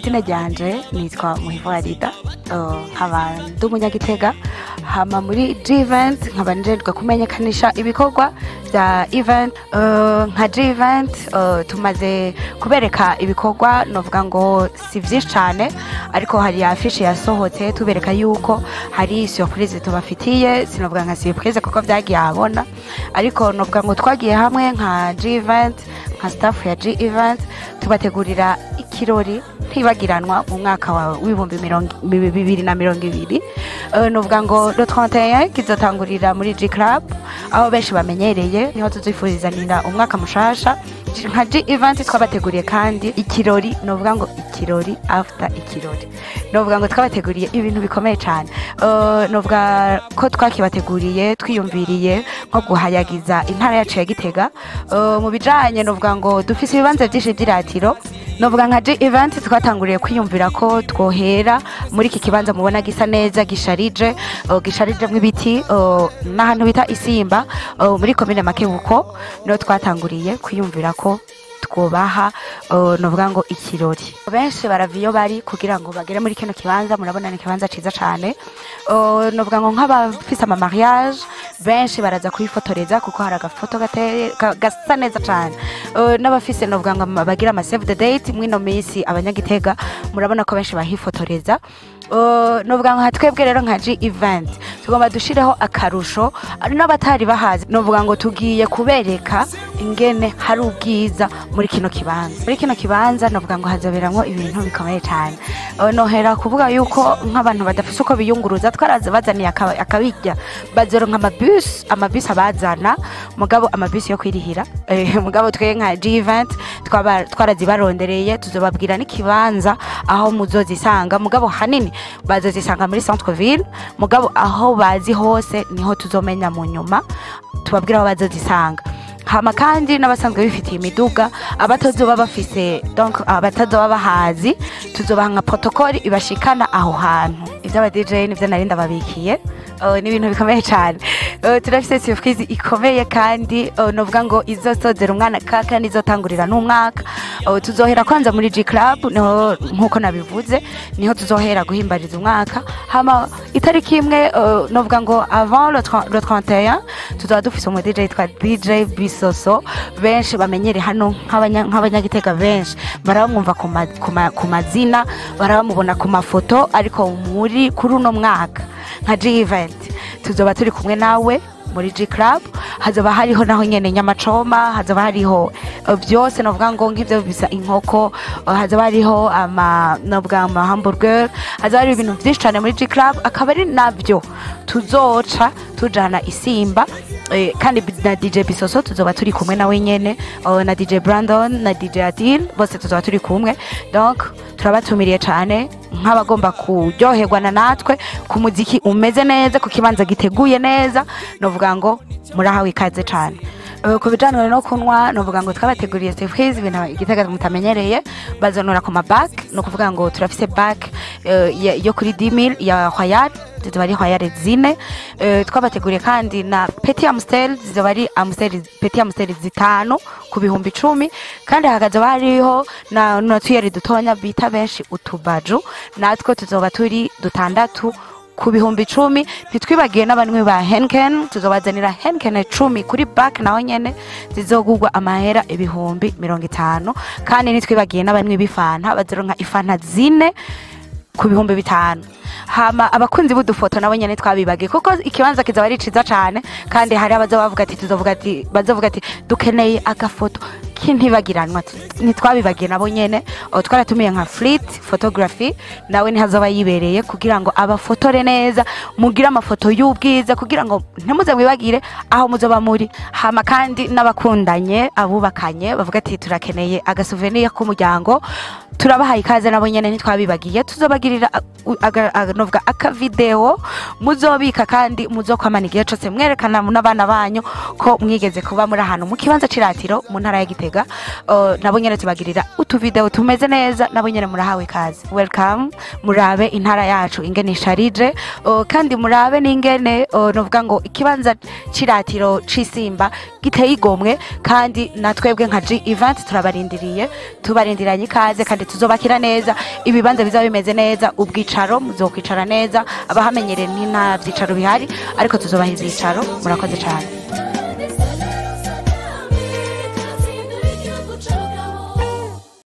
Izina ryanje nitwa Muhivu Arida, nkaba ndi umunyagitega, hama muri G-Event nkaba njejwe kumenyekanisha ibikorwa bya event. Nka G-Event tumaze kubereka ibikorwa, novuga ngo si vyinshi cane, ariko hari affiche yasohotse tubereka yuko hari surprise tubafitiye. Sinovuga nka surprise kuko vyagiye ahabona, ariko novuga ngo twagiye hamwe nka G-Event, nka staff ya G-Event, tubategurira ikirori ntibagiranwa mu mwaka wa w'2020. Novuga ngo le 31 kizotangurira muri G Club, aho benshi bamenyereye, niho tuzifurizanira umwaka mushasha. Nka G Event twabateguriye kandi ikirori, novuga ngo ikirori after ikirori, novuga ngo twabateguriye ibintu bikomeye cyane. Novuga ko twakibateguriye twiyumviriye nko guhayagiza intara yacu ya Gitega. Mu bijanye, novuga ngo dufise ibibanza byinshi by'iratiro. Novuga nka G Event twatanguriye kwiyumvira ko twohera muri iki kibanza mubona gisa neza, gisharije, gisharijemwo ibiti, n'ahantu bita Isimba, muri komine Makebuko, niho twatanguriye kwiyumvira ko twobaha, novuga ngo ikirori. Benshi barava iyo bari kugira ngo bagere muri kino kibanza. Murabona ni ikibanza ciza cane. Novuga ngo nk'abafise ama mariage benshi baraza kuhifotoreza kuko hari agafoto gasa neza cane. N'abafise, novuga ngo bagira ama save the date mwino minsi, abanyagitega murabona ko benshi bahifotoreza. Novuga ngo nka twebwe rero nka G Event tugomba dushireho akarusho n'abatari bahazi. Novuga ngo tugiye kubereka ingene hari ubwiza muri kino kibanza. Muri kino kibanza novuga ngo hazoberamwo ibintu bikomeye cyane. Nohera kuvuga yuko nk'abantu badafise uko biyunguruza, twaraza bazaniye akabirya, bazoronka amabus abazana, mugabo amabus yo kwirihira. Mugabo twe nka G Event twarazibarondereye, tuzobabwira n'ikibanza aho muzozisanga, mugabo hanini bazozisanga muri centre ville, mugabo aho bazi hose niho tuzomenya mu nyuma tubabwira aho bazozisanga. Hama kandi n'abasanzwe bifitiye imiduga, abatazoba bafise, donc abatazoba bahazi, tuzobaha nka protocole ibashikana aho hantu. Ivyo aba DJ nivyo nari ndababikiye. Ni ibintu bikomeye cyane. Turafise surprise ikomeye kandi, novuga ngo izosozera umwana kaka nizotangurira n'umwaka. Tuzohera kwanza muri G Club, niho nkuko nabivuze niho tuzohera guhimbariza umwaka. Hama itariki imwe, novuga ngo avant le 31, tuzoba dufise umu DJ yitwa DJ Bisoso, benshi bamenyere hano nk'abanyagitega, benshi barabamwumva ku mazina, barabamubona ku mafoto, ariko muri kuri uno mwaka nka G Event tuzoba turi kumwe nawe muri G Club. Hazoba hariho naho nyene nyamacoma, hazoba hariho byose, novuga ngo nk'ivyo bisa inkoko, hazoba hariho ama, novuga ama hamburger, hazoba hariho ibintu vyinshi cane muri G Club, akaba ari navyo tuzoca tujana Isimba. Kandi na DJ Bisoso tuzoba turi kumwe nawe nyene, na DJ Brandon na DJ Adil, bose tuzoba turi kumwe. Donc turabatumiriye cane nk'abagomba kuryoherwa na natwe ku muziki umeze neza, ku kibanza giteguye neza. Novuga ngo murahawe ikaze cane. Ku bijanye no kunywa, novuga ngo twabateguriye surprise, ibintu Igitega mutamenyereye. Bazonora ku mabac, no kuvuga ngo turafise bac yo kuri 10,000 ya Royal, zizoba ari Royal zine. Twabateguriye kandi na Petit Amstel, zizoba ari Amstel, Petit Amstel zitanu ku 10,000. Kandi hakazoba hariho na tuyeri dutonya bita benshi utubaju, natwo tuzoba turi dutandatu ku 10,000. Ntitwibagiye n'abanywi ba Heineken, tuzobazanira Heineken 10 kuri bac, naho nyene zizogurwa amahera 50,000. Kandi ntitwibagiye n'abanywi b'ifanta, bazoronka ifanta zine ku 5,000. Hama abakunzi b'udufoto nabo nyene twabibagiye, kuko ikibanza kizaba ari ciza cane, kandi hari abazoba bavuga ati, tuzovuga ati, bazovuga ati dukeneye agafoto k'intibagiranwa. Ntitwabibagiye nabo nyene. Twaratumiye nka Fleet Photography, nawe ntihazoba yibereye kugira ngo abafotore neza, mugire amafoto y'ubwiza kugira ngo ntimuze mwibagire aho muzoba muri. Hama kandi n'abakundanye, abubakanye bavuga ati turakeneye agasouvenir k'umuryango, turabahaye ikaze nabo nyene, ntitwabibagiye. Tuzobagirira novuga akavideo muzobika kandi muzokwamana igihe cose, mwerekana n'abana banyu ko mwigeze kuba muri ahantu mu kibanza c'iratiro mu ntara ya Gitega. Gitega. Nabo nyene tubagirira utuvideo tumeze neza, nabo nyene murahawe kaze. Welcome, murabe intara yacu ingene isharije, kandi murabe n'ingene novuga ngo ikibanza c'iratiro c'isimba giteye igomwe. Kandi na twebwe nka G Event turabarindiriye, tubarindiranye ikaze, kandi tuzobakira neza. Ibibanza bizaba bimeze neza, ubwicaro muzokwicara neza. Abahamenyereye ni nta vyicaro bihari, ariko tuzobaha ivyicaro. Murakoze cane.